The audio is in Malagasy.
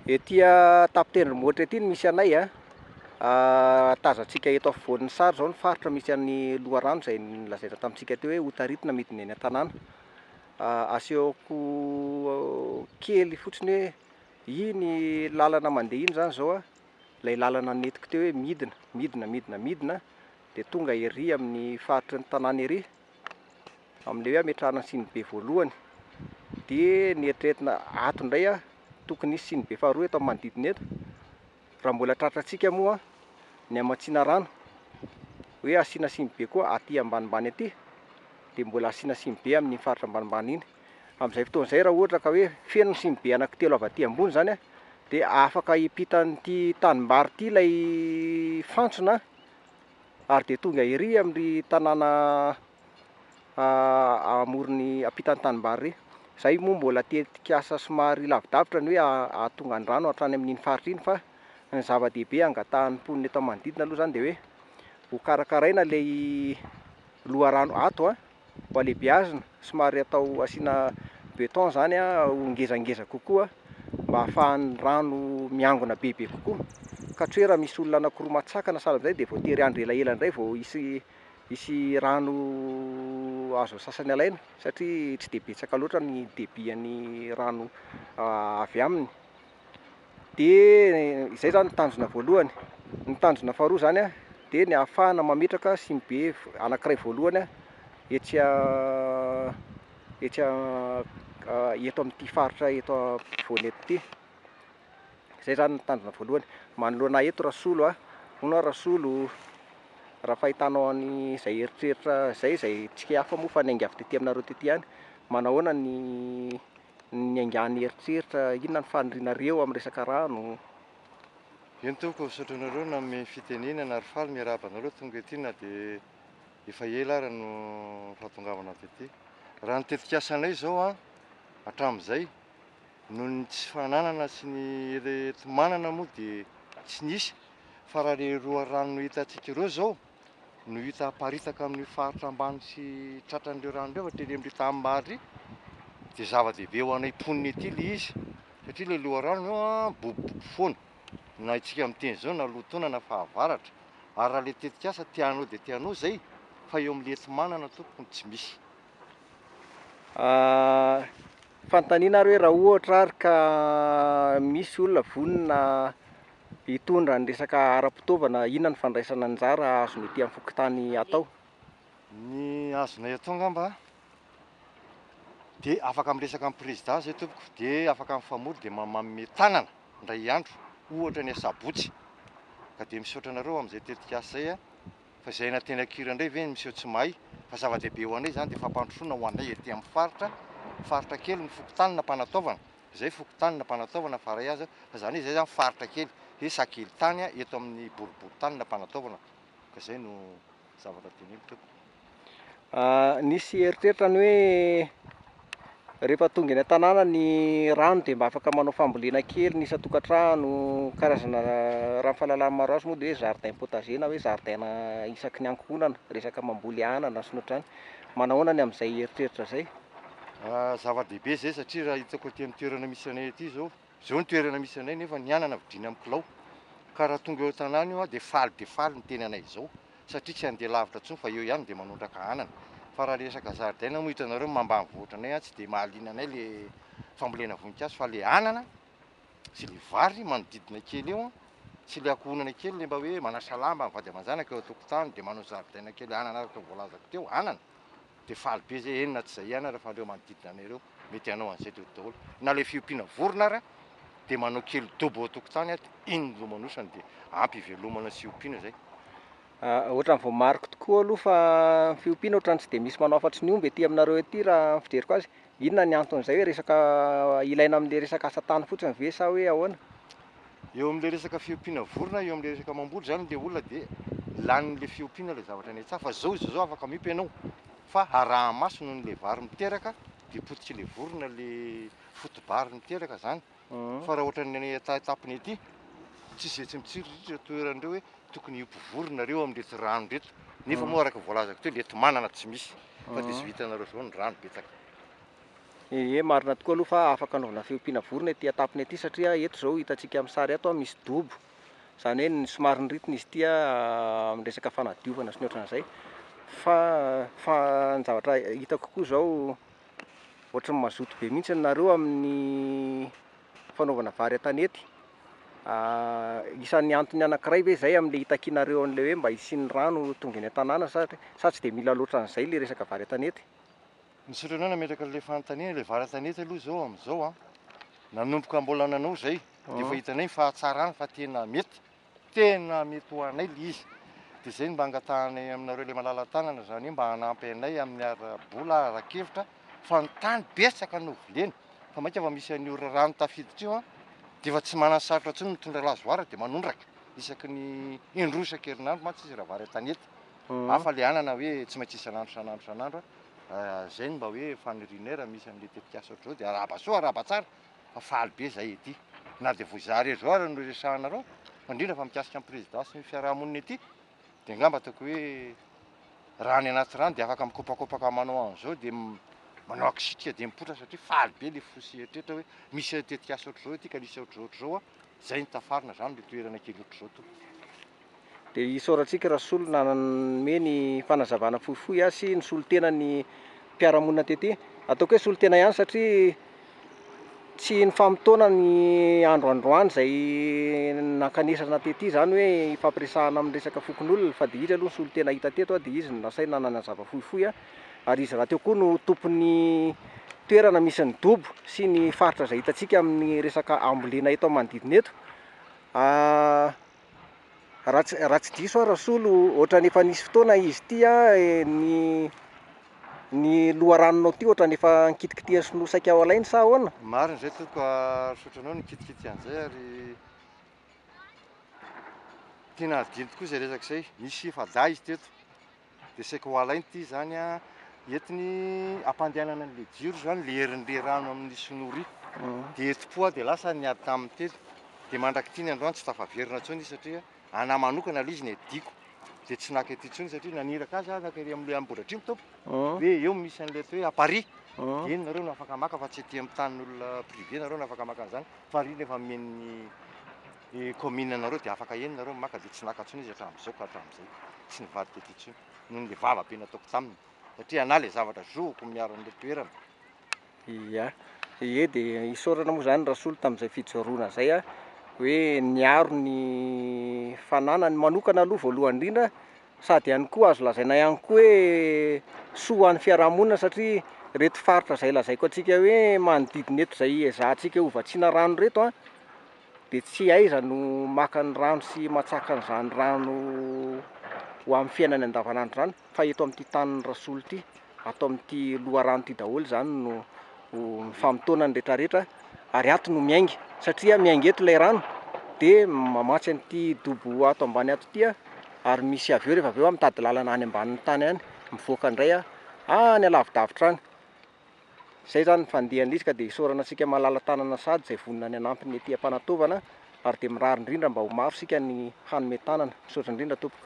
Ety an-tampon-tendrombohitra ety no misy anay a. Tazantsika eto afovoan'ny sary izao ny faritra misy an'ny loharano izay nolazaina tamintsika teo hoe hotaritina midina eny an-tanàna. Asehoko kely fotsiny hoe iny lalana mandeha iny izany izao a, ilay lalana nentiko teo hoe midina, midina, midina, midina dia tonga ery amin'ny faritry ny tanàna ery. Amin'ilay hoe ametrahana ny sinibe voalohany dia ny eritreretina ato indray a, tokony hisy sinibe faharoa eto amin'ny manodidina eto. Raha mbola tratrantsika moa ny hamatsiana rano hoe asiana sinibe koa aty ambanimbany aty dia mbola asiana sinibe amin'iny faritra ambanimbany iny. Amin'izay fotoana izay raha ohatra ka hoe feno ny sinibe anankitelo avy aty ambony izany a, dia afaka hiampita an'ity tanimbary ity ilay fantsona ary dia tonga ery amin'ny tanàna amoron'ny ampitan'ny tanimbary ery. Izay moa mbola tetikasa somary lavidavitra ny hoe hahatonga ny rano hatrany amin'iny faritra iny fa ny zava-dehibe angatahan'ny mponina eto amin'ny manodidina aloha izany dia hoe ho karakaraina ilay loharano ato an. Ho alehibeazina, somary atao asiana beton zany ho ngezangeza kokoa mba ahafahan'ny rano miangona bebe kokoa. Ka tsy hoe raha misy olona anakiroa matsakana sahala amin'izay dia voatery hiandry elaela indray vao hisy hisy rano azo sasany alaina satria tsy dia betsaka loatra ny debit an'ny rano avy aminy. Dia izay zany ny tanjona voalohany. Ny tanjona faharoa zany an, dia ny ahafahana mametraka sinibe anankiray voalohany etsy etsy eto amin'ity faritra eto ampovoany eto ity. Izay zany ny tanjona voalohany. Manoloana ahy eto Rasolo a, hono aho Rasolo, raha fahitanao an'izay eritreritra izay, izay tsy hafa moa fa niainga avy tety aminareo tety ihany, manahoana ny ny niaingan'ny eritreritra, inona ny fanirianareo amin'ny resaka rano? Eny tompoko, misaotra anareo nanome fitenenana ary faly miarahaba anareo tonga ety na dia efa ela ara no fahatongavana tety. Raha ny tetikasanay izao an, hatramin'izay, noho ny tsy fananana sy ny enti-manana moa dia tsy nisy fa raha ilay loharano hitantsika ireo izao, no hita aparitaka amin'io faritra ambany sy tratran'ireo rano ireo fa tery amin'ireo tanimbary ry dia zava-dehibe ho anay mponina ety ilay izy satria ilay loharano io an bobobobo foana na isika miteny izao na lohataona na fahavaratra ary raha ilay tetikasa te hanao dia te hanao izay fa eo amin'ilay enti-manana tompoko no tsy misy. Fanontaniana ary hoe raha ohatra ary ka misy olona vonona hitondra ny resaka ara-pitaovana, inona ny fandraisana anjara azony ety amin'ny fokontany atao? Ny azonay atao angamba dia afaka miresaka amin'ny prezida zay tompoko dia afaka mifamory dia manome tanana indray andro ohatra ny asabotsy ka dia misaotra anareo amin'izay tetikasa izay a. Fa izay anatena kira indray ve ny miseho tsy mahay fa zava-dehibe ho anay izany dia fampandrosoana ho anay ety amin'ny faritra, faritra kely ny fokontany nampanataovana, izay fokontany nampanataovana fa ray aza fa izany hoe izay izany faritra kely, hoe sakelitany eto amin'ny boriborintany nampanataovana ka izay no zavatra teneniko tompoko. Nisy eritreritra ny hoe rehefa tonga eny an-tanàna ny rano dia mba afaka manao fambolena kely ny isan-tokantrano, karazana raha ny fahalalana maro azy moa dia hoe jardin potager na hoe jardin isaky ny ankohonana, resaka mamboly anana sy ny ohatr'izany. Manahoana ny amin'izay eritreritra izay? Zava-dehibe izay satria raha hitako aty amin'ny toerana misy anay aty izao, izao ny toerana misy anay nefa ny anana vidiana amin'ny kilao, ka raha tonga eo an-tanàna io aho dia faly dia faly ny tenanay izao. satria tsy handeha lavitra intsony fa eo ihany dia manondraka anana. Fa raha resaka zaridaina moa hitanareo ny maha ambanivohitra anay an, tsy dia mahaliana anay le fambolena voninkazo fa le anana sy le vary manodidina kely eo an, sy le ankohonana kely le mba hoe manasa lamba ny vady aman-janaka eo an-tokotany dia manao zaridaina kely anana araka ny voalazako teo, anana, dia faly be zay, eny na tsy zay ihany ary fa reo manodidina anay reo mety hanao an'izay daholo daholo. Na le fiompiana vorona ary dia manao kely dobo eo an-tokotany an, dia iny no lomanosany dia ampy hivelomana sy hiompiana zay. Ohatran'ny voamariko tokoa aloha fa ny fiompiana ohatran'ny tsy dia misy manao afa-tsy ny omby ety aminareo ety raha ny fijeriko azy. Inona ny anton'izay hoe resaka ilaina amin'ilay resaka asa tany fotsiny ve sa hoe ahoana? Eo amin'ilay resaka fiompiana vorona, eo amin'ilay resaka mamboly izany ilay olona dia lanin'ilay fiompiana ilay zavatra any an-tsaha fa zao izy zao afaka miompy ianao fa araha-maso noho ny ilay vary miteraka dia potik'ilay vorona ilay foto-bary miteraka izany fa raha ohatran'ny any an-tampony ety tsisy izay tsy mitsiriritra toerana ireo hoe tokony hiompy vorona ireo amin'ireto rano ireto nefa moa araka ny voalazako teo ilay tomanana tsy misy fa dia tsy vitanareo zao ny rano betsaka. Ie, marina tokoa aloha fa afaka anaovana fiompiana vorona ety an-tampony ety satria eto izao hitantsika amin'ny sary ato misy dobo. Izany hoe somary niritina izy ity amin'ny resaka fanadiovana sy ny ohatran'izay. Fa fa ny zavatra hitako koa izao ohatran'ny mazoto be mihitsy nareo amin'ny fanaovana vary an-tanety. Isan'ny antony anankiray ve izay amin'ilay hitakianareo an'ilay hoe mba hisian'ny rano tonga eny an-tanàna sa sa tsy dia mila loatra an'izay ilay resaka vary an-tanety? Misaotra anao nametraka an'ilay fanontaniana, ilay vary an-tanety aloha izao amin'izao an, nanomboka mbola nanao izay dia efa hitanay ny fahatsarany fa tena mety, tena mety ho anay ilay izy, dia izay no mba angatahanay aminareo ilay malala-tanana izany hoe mba hanampy anay amin'ny ara-bola, ara-kevitra fa ny tany betsaka no volena fa mainka fa misy an'io rano tafiditra io an, dia efa tsy mananosarotra intsony mitondra lazoara dia manondraka isaky ny indroa isan-kerinandro mantsy izy raha vary an-tanety, hafa ilay anana hoe tsy maintsy isan'andro isan'andro isan'andro an, izay no mba hoe fanirianay raha misy an'ilay tetikasa ohatr'izao dia arahaba soa arahaba tsara fa faly be izahay ety na dia vao izaho irery izao ary no resahanareo fa indrindra fa mikasika ny président sy ny fiarahamonina ety dia angamba ataoko hoe raha any anaty rano dia afaka mikopakopaka manao an'izao dia manao akisitrika dia mipoitra satria faly be le fo sy eritreritra hoe misy tetikasa ohatr'izao ety ka nisy ohatr'izao ohatr'izao a, zay no tafarina zany le toerana kely ohatr'izao tompoko. Dia isaorantsika Rasolo nanome ny fanazavana fohifohy sy nisolo tena ny mpiara-monina tety. Ataoko hoe solontena ihany satria tsy nifamotoana ny andro androany izay nankanesana tety izany hoe hifampiresahana amin'ny resaka fokonolona fa dia izy aloha ny solontena hita teto dia izy no nasaina nanazava fohifohy ary izy rahateo koa no tompon'ny toerana misy ny dobo sy ny faritra izay hitantsika amin'ny resaka ambolena eto amin'ny manodidina eto. Raha tsy raha tsy diso aho Rasolo, ohatran'ny efa nisy fotoana izy ity an, ny ny loharanonao ity ohatran'ny efa nikitikitihan'ny sinoa saika ho alainy sa ahoana? Marina izay tompoko ary misaotra anao nikitikitika an'izay ary tena adino tokoa izay resaka izay, nisy efa-dahy izy teto dia saika ho alainy ity izany an, entiny ampandehanana an'ilay jiro izany ilay herin'ilay rano amin'ny sinoa ry, dia enti-po aho dia lasa niady taminy teto, dia mandrak'ity ny androany tsy tafaverina intsony izy satria anah manokana ilay izy niadiako, dia tsy naka ety intsony satria naniraka azy aho naka ery amin'ilay Ambohidratrimo tompoko, hoe eo misy an'ilay atao hoe Apari, dia eny nareo no afaka maka fa tsy ety amin'ny tanin'olona privé nareo no afaka maka an'izany, fa ry rehefa omen'ny commune anareo dia afaka eny nareo maka, dia tsy naka intsony izy hatramin'izao ka hatramin'izay. tsy nivadika aty intsony noho ny vava be nataoko taminy satria anah le zavatra zohiko miaro an'le toerana. Ia, ie dia isaorana moa izany Rasolo tamin'izay fijoroana izay a, hoe niaro ny fananany manokana aloha voalohany indrindra sady ihany koa azo lazaina ihany koa hoe soa ho an'ny fiarahamonina satria ireto faritra izay lazaiko antsika hoe manodidina eto izay ezahantsika hovatsiana rano ireto an, dia tsy aiza no maka ny rano sy matsaka an'izany rano ho amin'ny fiainany andavanandro izany fa eto amin'ity tanin'i Rasolo ity, ato amin'ity loharano ity daholo izany no mifamotoana ny rehetrarehetra ary ato no miainga satria miainga eto ilay rano dia mamatsy an'ity dobo ato ambany ato ity ary misy avy eo rehefa avy eo mitady lalana any ambanin'ny tany any mivoaka indray any alavidavitra any. Izay izany ny fandehan'ilay izy ka dia isaorana antsika malala tanana sady izay vonona ny hanampy ny ety am-panataovana ary dia mirary indrindra mba ho maro isika ny hanome tanana. Misaotra indrindra tompoko.